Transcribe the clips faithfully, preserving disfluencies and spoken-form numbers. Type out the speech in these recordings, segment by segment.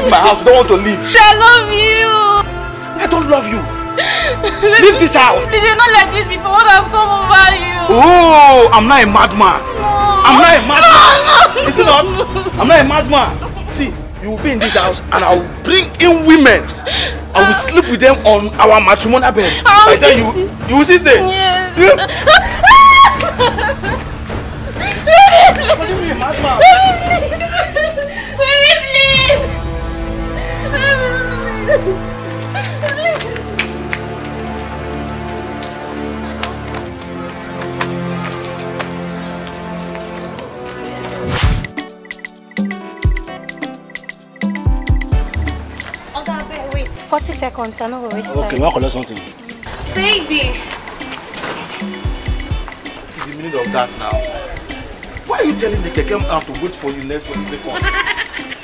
My house, you don't want to leave. I love you. I don't love you. Leave this house. Please, you're not like this before. What has come over you? Oh, I'm not a madman. No. I'm not a madman. No, no. Is it not? I'm not a madman. See, you will be in this house and I will bring in women. I will sleep with them on our matrimonial bed. I will By then you, you will see stay. Yes. What do you mean, madman? Baby, please. Oga, abeg, wait. Forty seconds, I no go waste Okay, time. Wan collect something. Baby. What is the meaning of that now? Why are you telling the keke man to wait for you next forty seconds?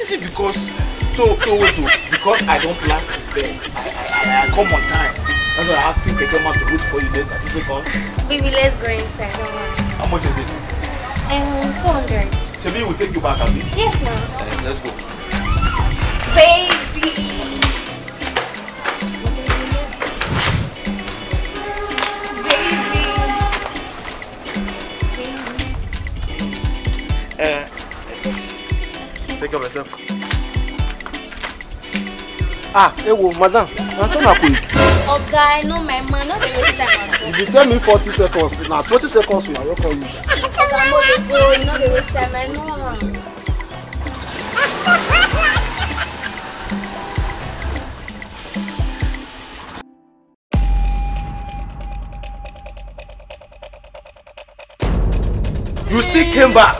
Is it because so so wait oh, because I don't last in bed. I I I, I come on time. That's why I asking keke man to wait for you next thirty seconds. Baby, let's go inside. Don't worry. How much is it? Um, two hundred. Shebi will take you back, abi? Yes, now. Eh, let's go. Baby. Baby. Baby. Eh, yes. Take care of yourself. Ah, ewo, madam, na so na quick. Oga, I know my man, no dey waste time at all. If you tell me forty seconds, na twenty seconds una don come use. Oga, mo dey go, you no dey waste time, I know am. You still came back.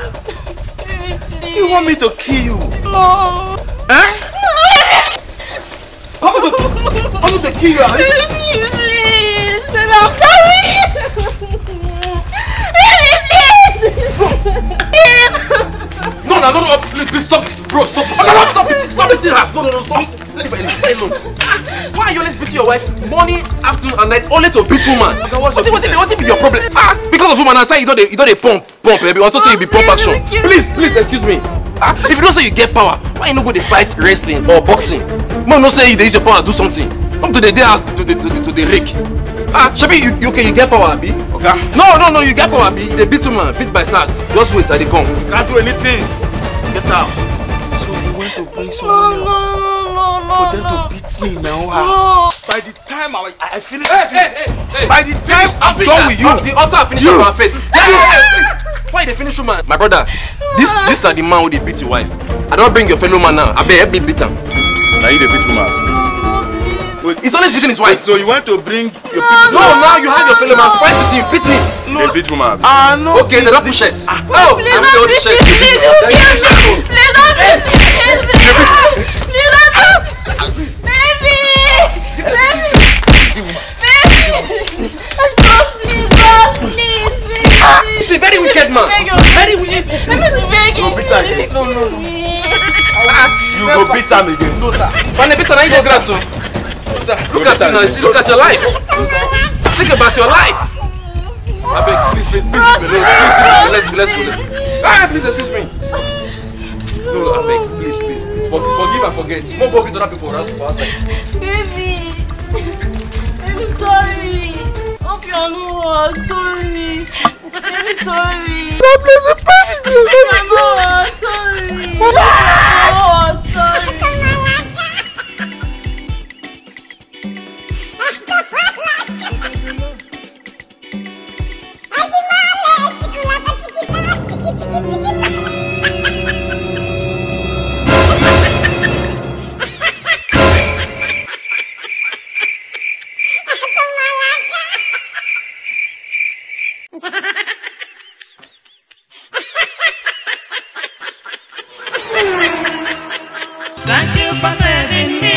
Baby, please. You want me to kill you? No. Eh? Come to, come to kill you. Baby, please, please. Baby, I'm sorry. Baby, please. Please. No, no, no, no, please, please stop this, bro. Stop this. Stop it. Stop it. Stop it. No, no, no, stop it. Let me find you. Why are you always beating your wife morning, afternoon, and night only to beat woman? Oga, what's What, your what, business? What be your problem? Ah, because of woman, I say you don't dey, you don't dey pump, pump, eh? You want to say you be pump action? Please, please, excuse me. Ah, if you don't say you get power, why you no go dey fight wrestling or boxing? No, no say you dey use your power do something. Come to the day house to the to the to the rake. Ah, shebi you, you okay? You get power, abi? Oga. No, no, no, you get power, abi? You dey beat woman, beat by sars. Just wait, I dey come. Can't do anything. Get out. So you went to bring someone else for them to beat me in my own house. By the time I, I finish Hey, with you, hey, hey, hey. By the time I'm done with you, the altar finish You. Our faith. Hey, hey, hey, please. Before you dey finish, woman. My brother, this, these are the man who dey beat your wife. I don't bring your fellow man now. I beg, help me beat him. Now you dey beat woman. Wait. He's always beating his wife. So you want to bring your people? No, now you have your fellow man. Fight with him, beat him. No. Dey beat woman. Ah, no. Okay, then don't push it. Ah, oh, please don't beat me. Please don't beat me. Please don't beat me. Please don't beat me. Baby. Baby. Baby. Boss, please, boss, please, please, Ah, please. It's a very wicked man. Beg you. Very wicked. Let me beg you. Go beat her again. No, no, no. Ah, you go beat am again. No, sir. Man, beat am, you dey grass, oh. No, sir. Look at you now. See, look at your life. Think about your life. I beg, please, please, please, please, please, please, let's go, let's go. Ah, please, excuse me. No, I beg, please, please, please. For, forgive and forget. No go beat other people for us for outside. Baby, I'm sorry. Hope you are not hurt. Sorry. Baby, sorry. No, please, please, please. Hope you are not hurt. Sorry. No, sorry. Thank you for saving me.